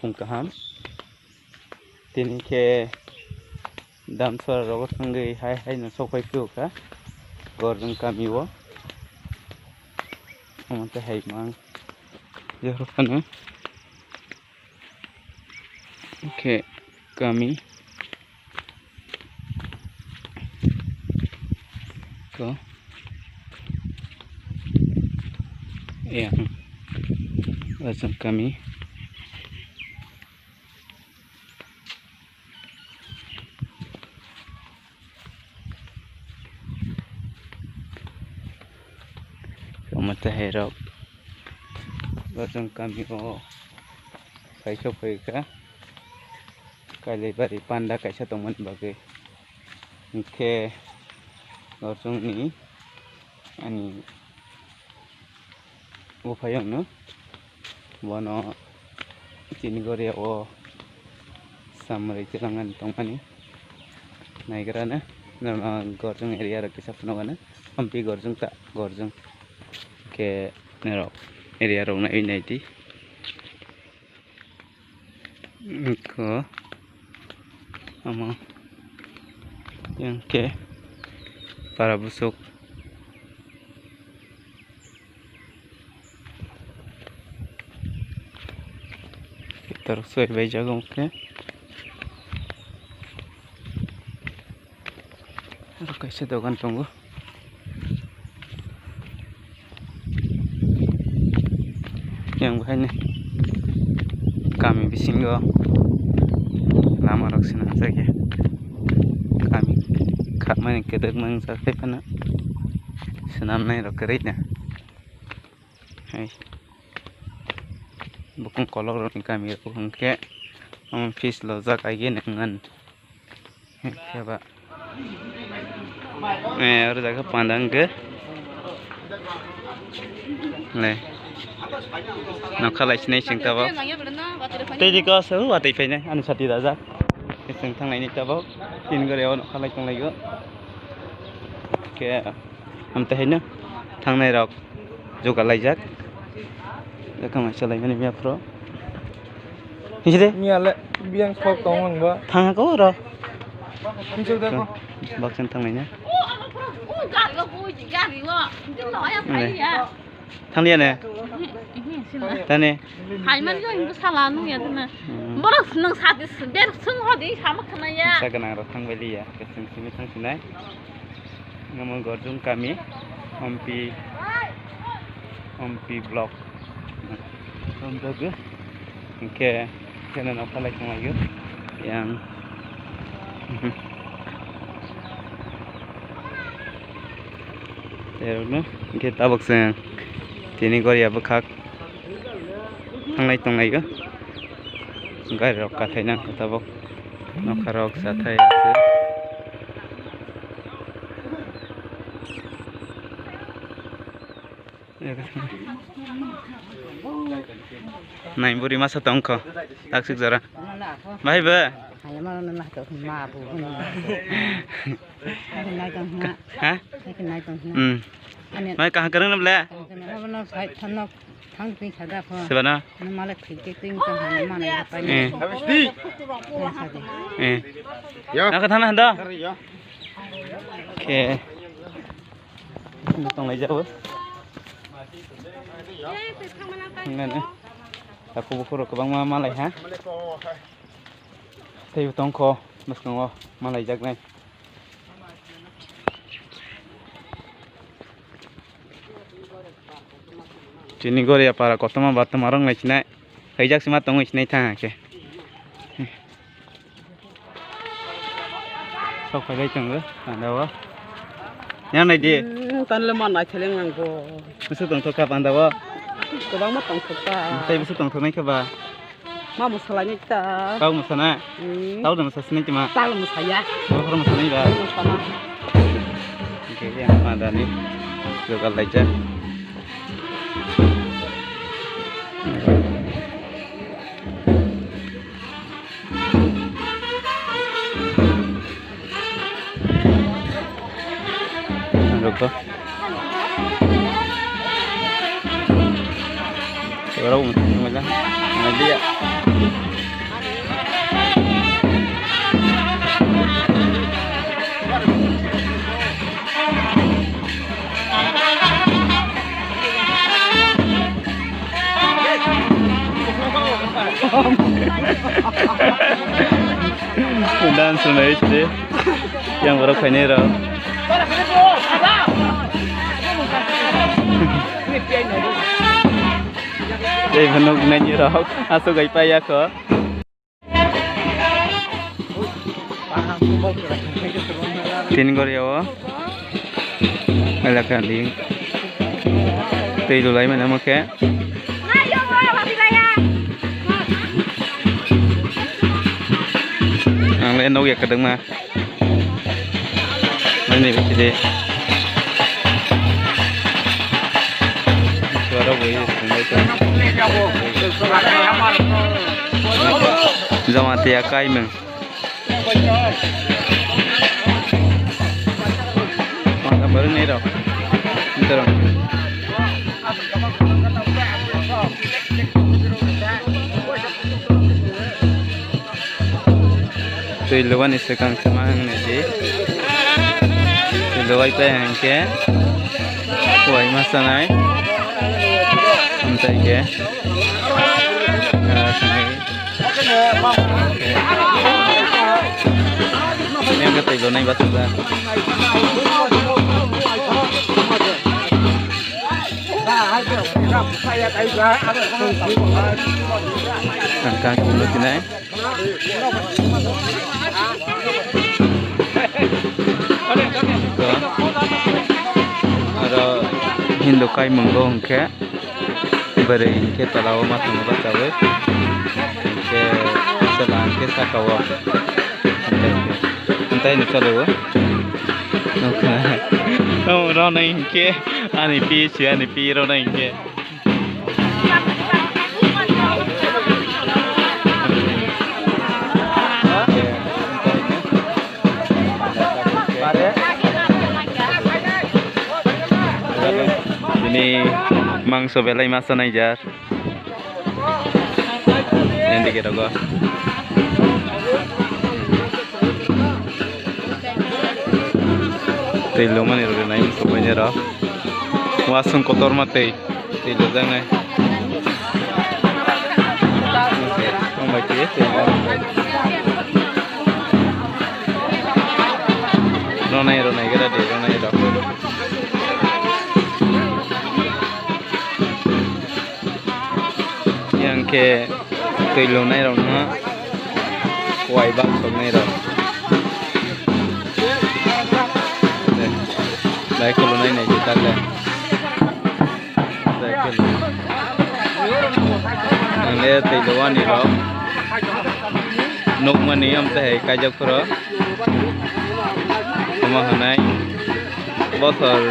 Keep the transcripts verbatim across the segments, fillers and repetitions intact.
Phung kaham. Tini khe Damsara rogo thangwi hai hai no sok phai phiyokha Gorjong kami o. Omo tei hai mang jero phano khe kami ko yang Gorjong kami. Omo tei hai rok Gorjong kami o kaisa phaikha Kailaibari panda kaisa tongmani bagwi. Hinkhe Gorjong ni ani buphayungno bono chini goriya o samrwi twlangani tongmani naigrano norok Gorjong area rok kisa phunukgano Hampi Gorjong ta Gorjong khe norok area rok naiwi naidi. Ko omo yang khe para busuk tor soi bai jago khe. Aro kaisa dogan tongo. Yang bahaini kami bisingo lama rok swnamjak ya. Kami khakmani kwdwkma wngjak tei phano swnamnai rok kwrwi na. Hai. Bukung kolok rokni kami rok hwnkhe omo fis lojak aigene wngan. Khe ba. Eh, oro jaga panda hwnkhe. Le. Nokha lai sinai sing tabok. Tei di ko se watwi phainai ani sati dajak. Sing thangnai ni tabok. Tin gore o nokha lai tong lai go. Khe. Amtwi haino thangnai rok jugal laijak. Jakha mai chalaimani miya phuru. Hinjide? Miya le biyang sok tong ang ba. Thang ako ro. Hinjide ko. Baksan thangnai na. Thanglia ne. Tani. Hai man yo hindu sala nung ya tana. Hmm. Borok nung sati ber sung hodi sama khana ya. Sa ganang rok thangbai liya. Kesing simi thang sinai. Namo Gorjong kami, Ompi, Ompi block. Romjago. Hinkhe, khe no nokha lai tonglaio. Yang. Terokno, hinkhe tabok chwng tini goriya bwkhak thanglai tonglaio. Gari rok kathai nang tabok. Nokha rok sathai aswk. Nai buri masa tongkho. Taksik jora. Bahai ba? Hai ma na na to ma bu. Nai tong na. Ha? Nai tong na. Hmm. Ani. Mai kaham kwrwng na ble? Kaham kwrwng na, sai thanok. Thang twi sada pho. Sebana? Nang malai thik thik twi tong han mana ya pai. Eh. Nang sa di. Eh. Ya. Nang ka thana handa? Ya. Khe. Tong lai jabo. Nang ne. Aku buku rok kwbangma malai ha. Tei tongkho bwskango malai jaknai. Chini goriya para kotorma ba twma rok nai sinai. Khaijak sima tongwi sinai thang khe. Sok phai lai tongo panda o. Yang nai di. Hmm, tan le ma nai theleng ang bo. Bwswk tongthok kha panda o. Kwbangma tongthok kha. Tei bwswk tongthok nai kha ba. Ma mwsalai ni ta. Tau mwsana? Hmm. Tau da mwsa sinai tuma? Tau mwsaya. Tau horo mwsanai ba? Mwsana. Oke, ya, ma da ni. Jogal lai cha. Rukho. Ora um, um, um, um, dia. Dance rwnai se. Yang borok phainai rok. Tei bo nuknai ni rok. Aswk gai paiya kho. Tini gori o elaka ni twi lulai mano omo khe. Ang le nukya kwdwkma. Nini bithi de. Suara bo ye sungai to. Jamatia kaimeng. Mata baru ni rok. Nterong. Twi lubani swkang tongma wng nai di. Twi lubai pai hwnkhe kuai ma chanai. Amtai khe, ah, thangwi. Neng khe twi lunai bachajak. Ang kang kunu tinai. Aro Hindu kaimung bo hwnkhe bwrwi hwnkhe tola o ma tongo bachawi, hwnkhe chwla hwnkhe saka o, hwnkhe, hwnkhe, hwnkhe, hwnkhe, Ronai hwnkhe ani pi si ani pi ronai hwnkhe. Bini mangso belai masa naijar. Yang dikit aku. Twi lomani rok nai sopai ni rok. Wasung kotor ma twi, twi lojak nai. Tong bai twi, twi lojak nai. Ronai, ronai, gara di, ronai rok. Yang khe twi lunai rok no kuai bak soknai rok. Dai khulunai nai se tak le. Dai khulu. Ang le twi luani rok. Nukmani amte hai kaijak phuru. Omo hwnai bosor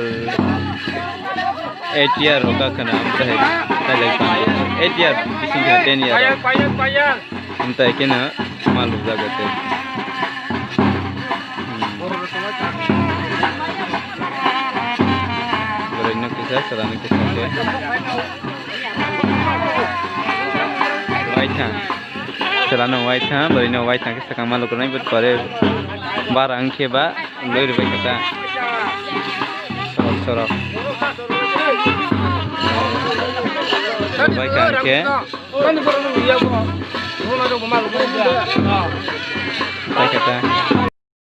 eight year rok khna amte hai kailai tong eight year bising khe ten year rok. Amte khe no ma lubjak tei. Boroi no kisa, sara no kisa khe. Waithang. Sara no waithang, boroi no waithang khe sakang ma lukurunai but pore bara wngkhe ba loi rwbai kha ta. Sorok, sorok. Rwbai kha wngkhe.